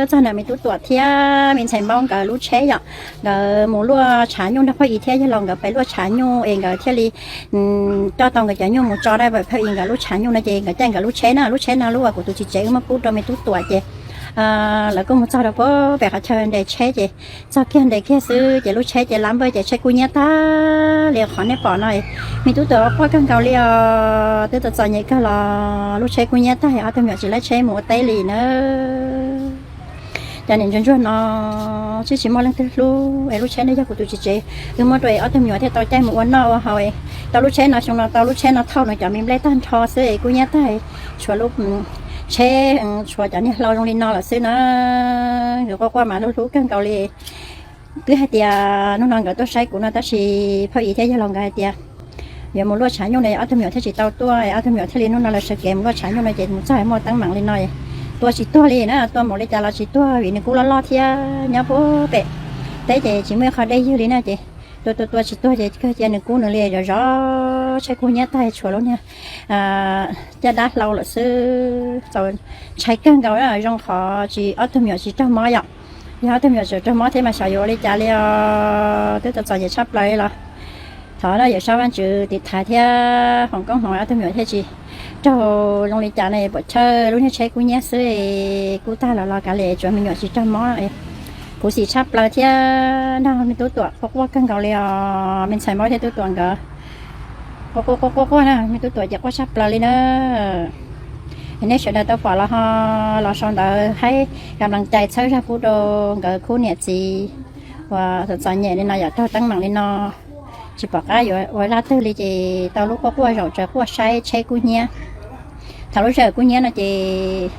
Txog ntawm me tub Tuam thiab me ntxhais Npaub nkawd lub tsheb yom, nkawd mus luaj tshav nyuj nrog phauj Yis thiab yawg laus nkawd pem luaj tshav nyuj es nkawd thiaj li coj tau nkawd cov nyuj mus tso rau phauj Yis nkawd lub tshav nyuj no ces nkawd caij nkawd lub tsheb na, lub tsheb no lub uas kuv tus txiv tsev wb muab pub rau me tub Tuam ces lawv kuj mus txog rau pem qhov chaw nres tsheb ces txog kiag nres kiag xwb ces lub tsheb ces lab npawj ces tsheb kub hnyiab tag li qhov nej pom no. Me tub Tuam quaj kawg nkaus li os, twb txom txom nyem kawg los lub tsheb kub hnyiab tag ob tug me nyuam tsis laib tsheb mus ua teb li na. Cov niam ntsuag ntsuag no twb tsis muaj leej twg hlub es lub tsheb no yog kuv tus txiv tsev wb muab rau es ob tug me nyuam thiaj tau caij mus ua noj ua haus. Tau lub tsheb no xyoo no tau lub tsheb no thauj nws cov me nplej tag nrho xwb es kub hnyiab tag, tshuav lub tsheb, tshuav cov niag hlau zoo li no lawm xwb na. Nkawd quaj quaj mas hlub hlub kawg nkaus li. Twb hais tias hnub no nkawd tuaj saib kuv no tab sis phauj Yis thiab yawg laus nkawd hais tias yuav mus luaj tshav nyuj no ob tug me nyuam thiaj tsis tau tuaj, ob tug me nyuam thiaj li hnub no lawv sawv kev mus luaj tshav nyuj no ces mus txog muaj teeb meem li no, tua tsis tuag li na, tua mus li cas los tsis tuag vim nws kub loj loj thiab nyob puag pem teb ces tsis muaj ib qho dej ywg li na ces tua tua tua tsis tuag ces kawg cia nws kub nws li zov zov tsheb kub hnyiab tag tshuav lub niag caj dab hlau lawm xwb. Txaus ntshai kawg nkaus zoo qhov tsis ob tug me nyuam tsis raug mob yom. Yog ob tug me nyuam tseem raug mob thiab mas xyov yuav ua li cas li os, twb txom txom nyem tshaj plaws li los thov Yawm Saub Vaajtswv tiv thaiv thiab foom koob hmoov ob tug me nyuam thiaj tsis raug zoo li cas no, puam chawj lub niag tsheb kub hnyiab xwb, kub tag los los kav liam tsuav me nyuam tsis raug mob. Khuv xim tshaj plaws thiab nrog me tub Tuam quaj quaj kawg nkaus li os, me ntxhais Npaub thiab tub Tuam nkawd quaj quaj quaj quaj na, me tub Tuam ces quaj tshaj plaws li na. Nej sawv daws tau pom los ho los sau ntawv haib kam lees cai txhawb zog pub rau nkawd khub niam txiv uas txom txom nyem li no yom, raug teeb meem li no, tsis pom qab yuav ua zaj twg li ces tau lub quaj quaj zaum tsawv quaj saib tsheb kub hnyiab. Thaum lub sij hawm kub hnyiab no ces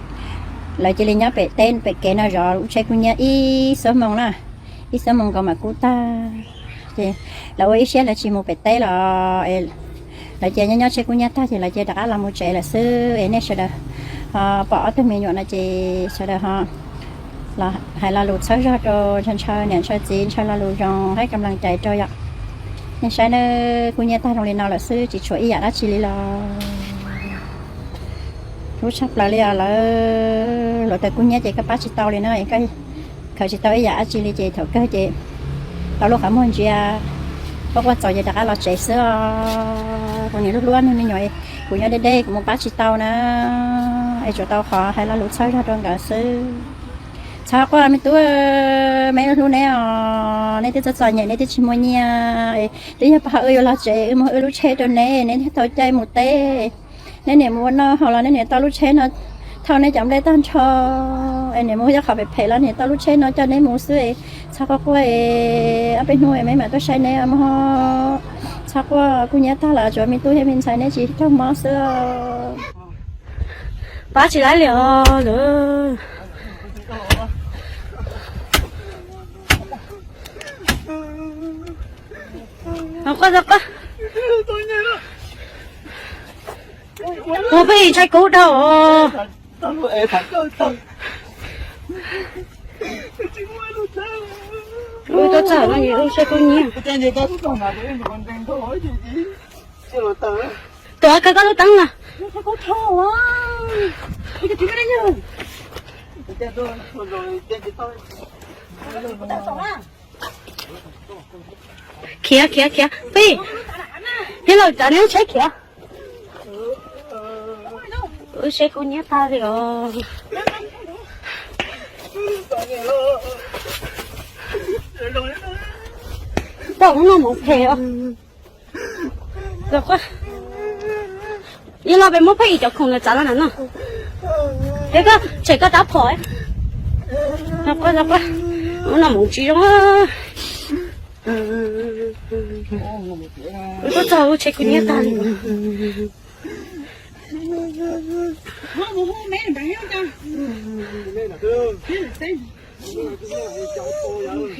lawv cia li nyob pem teb pem kev no zov lub tsheb kub hnyiab ib xuab moos na, ib xuab moos nkaus mam kub tag. Ces lawv ua ib siab lawv tsis mus pem teb los lawv cia nyob nyob tsheb kub hnyiab tag ces lawv cia rov qab los mus tsev lawm xwb. Es nej sawv daws pom ob tug me nyuam no ces sawv daws ho los hais lo lus txhawb zog rau ntshaw ntshaw niam ntshaw txiv, ntshaw lo lus zoo haib kam lees cai rau yom. Nej saib nawb, kub hnyiab tag zoo li no lawm xwb tsis tshuav ib yam dab tsi li los. Hlub tshaj plaws li os, lawv luag taws kub hnyiab ces koj pab tsis tau li na, koj khaws tsis tau ib yam dab tsi li ces thaum kawg ces tau lub qhov muag ntsia, quaj quaj txaus ces rov qab los tsev xwb os. Kuv niam hlub hlub nej me nyuam, kuv nyob deb deb kuv mus pab tsis tau na, es tsuas tau qhov hais lo lus txhawb zog rau nkawd xwb. Txhob quaj me tub, me hlub neb os, neb twb txom txom nyem neb twb tsis muaj nyiaj, twb yog pab wb yuav los tsev wb muab wb lub tsheb rau neb, neb thiaj tau caij mus teb. Neb niam mus ua noj haus los neb niam tau lub tsheb no thauj neb cov nplej tag nrho, es niam mus yog qhov phem phem los niam tau lub tsheb no coj neb mus xwb. Txhob quaj quaj, ob peb hnub me mam tuaj saib neb mog. Txhob quaj, kub hnyiab tag los tsuav me tub thiab me ntxhais neb tsis raug mob xwb. Pab tsis laib li os lawm. Quaj quaj, ua peb ntshai kub dhau. Ua tau txawm no es ua ntshai kub hnyiab. Tuam, kawg koj lub teeb na. Khiav khiav khiav peb, neb los tsav neb lub tsheb khiav. Lub tsheb kub hnyiab tag li os. Pom hnub no mus phem os. Los, yog los peb muab pheej ib cov khoom ntawd txav los na no. Peb koj tshem koj tab phom. Los, los, hnub no mus tsis zoo. Wb tuaj txog lub tsheb kub hnyiab tag li.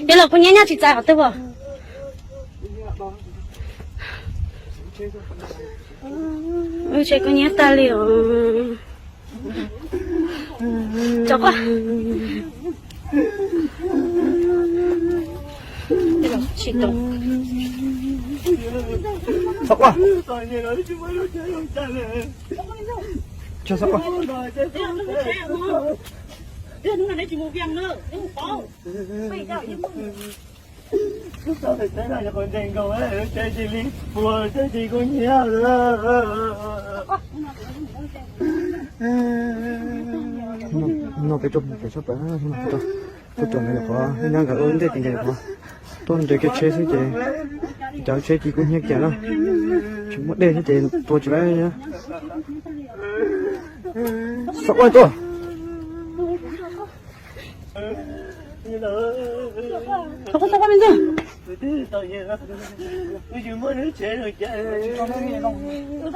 Yog los kub hnyiab nyob tsis txais qhov twg os. Lub tsheb kub hnyiab tag li os. Tso quaj. Txhob quaj. Tso txhob quaj. No peb tuaj pem sab pem, tuaj tom nkawd qhov, nyob nkawd ua ntej ces nkawd qhov tuaj nres kiag tsheb xwb ces cov tsheb ces kuj hnyiab kiag na, tsis muaj dej thiab ces tua tsis laib. Xav ua tuaj.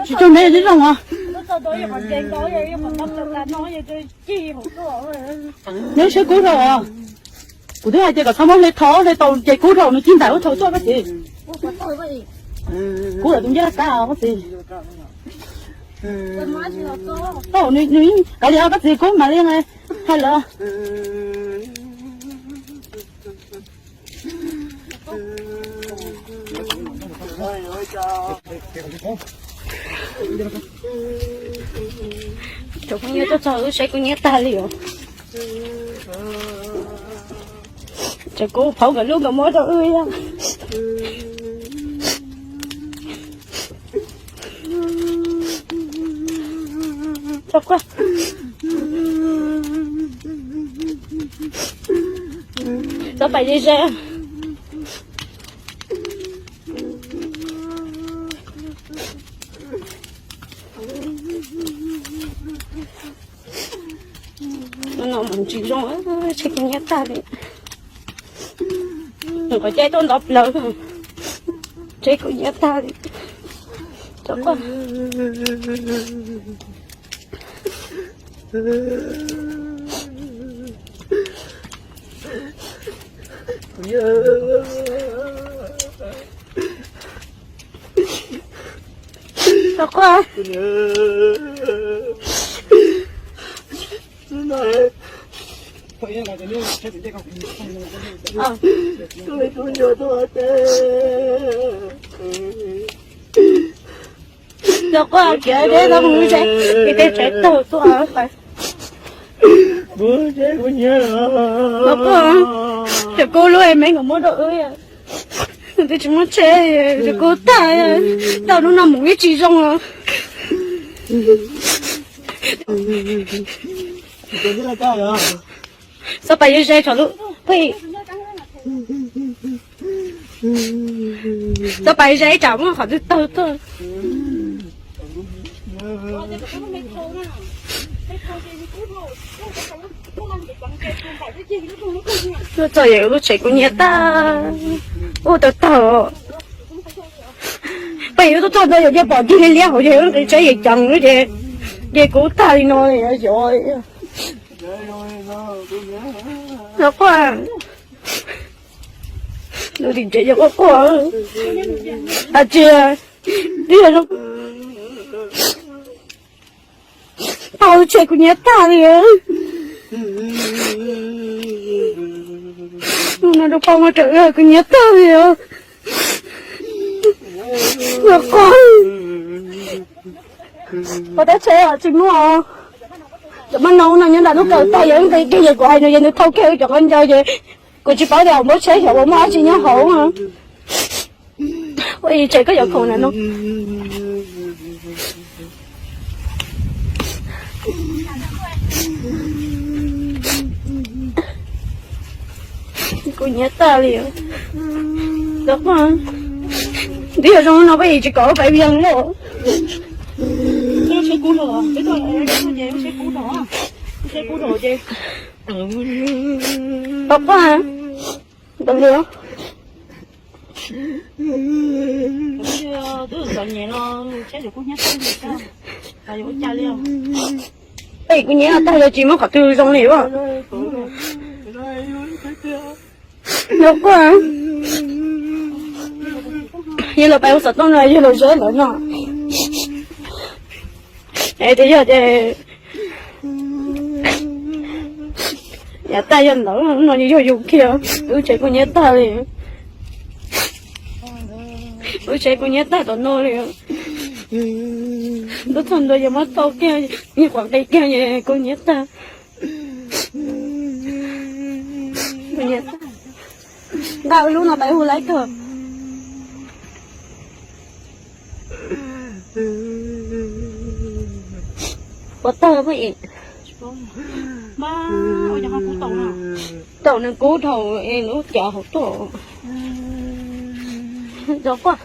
Tsis tau ntev zoo os. Neb seb kub dhau os. Kuv twb hais tias kom txhob muab hle thau hle tau ces kub dhau nws cig ntais ua thau tuaj koj txiv. Kub lawm tus ncej laj kab koj txiv. Tau nws yeej kav liam koj txiv kub mam li hais lawm. Cov phooj ywg tuaj txog wb seb kub nyiab tag li os. Cov kub phauj nkawd lub nkawd muab rau wb yog. Txhob pais ze ze. No mus tsis zoo, tsheb kuj nyiab tag li. Nws qhov caij tuaj ntov plaws, tsheb kuj nyiab tag li. Tau quaj. Tau quaj kiag deb tau mus ze, ces tej tsheb taug tuaj. Tau quaj, cov kub lub me nkawd muab rau wb. Twb tsis muaj tsheb, cov kub tag, tau hnub no mus ib tsis zoo os. Txhob pais ze ze tso lub pheej. Txhob pais ze ib tsam muaj qhov twg tawg tuaj. Tuaj txog yog lub tsheb kuj nyiab tag, ua tau tag. Peb yuav tuaj txog ntawd yog cia pom tig li liab hauv, yog lub nqi tsheb yog ceev ces, ces kuv tag li no yog. Los quaj, lub tim tsev yog quaj quaj. Tsis, twb yog tau tsheb kuj nyiab tag li. Hnub no rau poj muag raws kuj nyiab tag li. Los quaj, qhov tab tsheb tsis muaj. Cov maj no no nyob nram lub kawm tag, yog nqi kiag, yog kuv hais no yog nws thau kiag cov qhov ncauj ces kuv tsis paub tias npawb tsheb xyov puas muaj dab tsi nyob hauv. Ua tsheb koj yuav khoom na no. Kuj nyiab tag li. Twb yog zoo no peb tsis kom peb vias lawm. Tau quaj, ntawd li. Peb kuj nyiab tag yog tsis muaj qhov twg zoo li as. Los quaj, yog los pais ua xov tooj no yog los zeb lawm no. Es twb yog ces yav tag yog ntawd no yog yus kiag, lub tsheb kuj nyiab tag li. Lub tsheb kuj nyiab tag tom no li. Ntuj txog ntua yog muab tau kiag, yog quav nqi kiag es kuj nyiab tag. Nqa lub no pais hu laib kawg. Puas tawg poj es. Taum nws kub dhau es lub cov hauv tuaj. Rov quaj.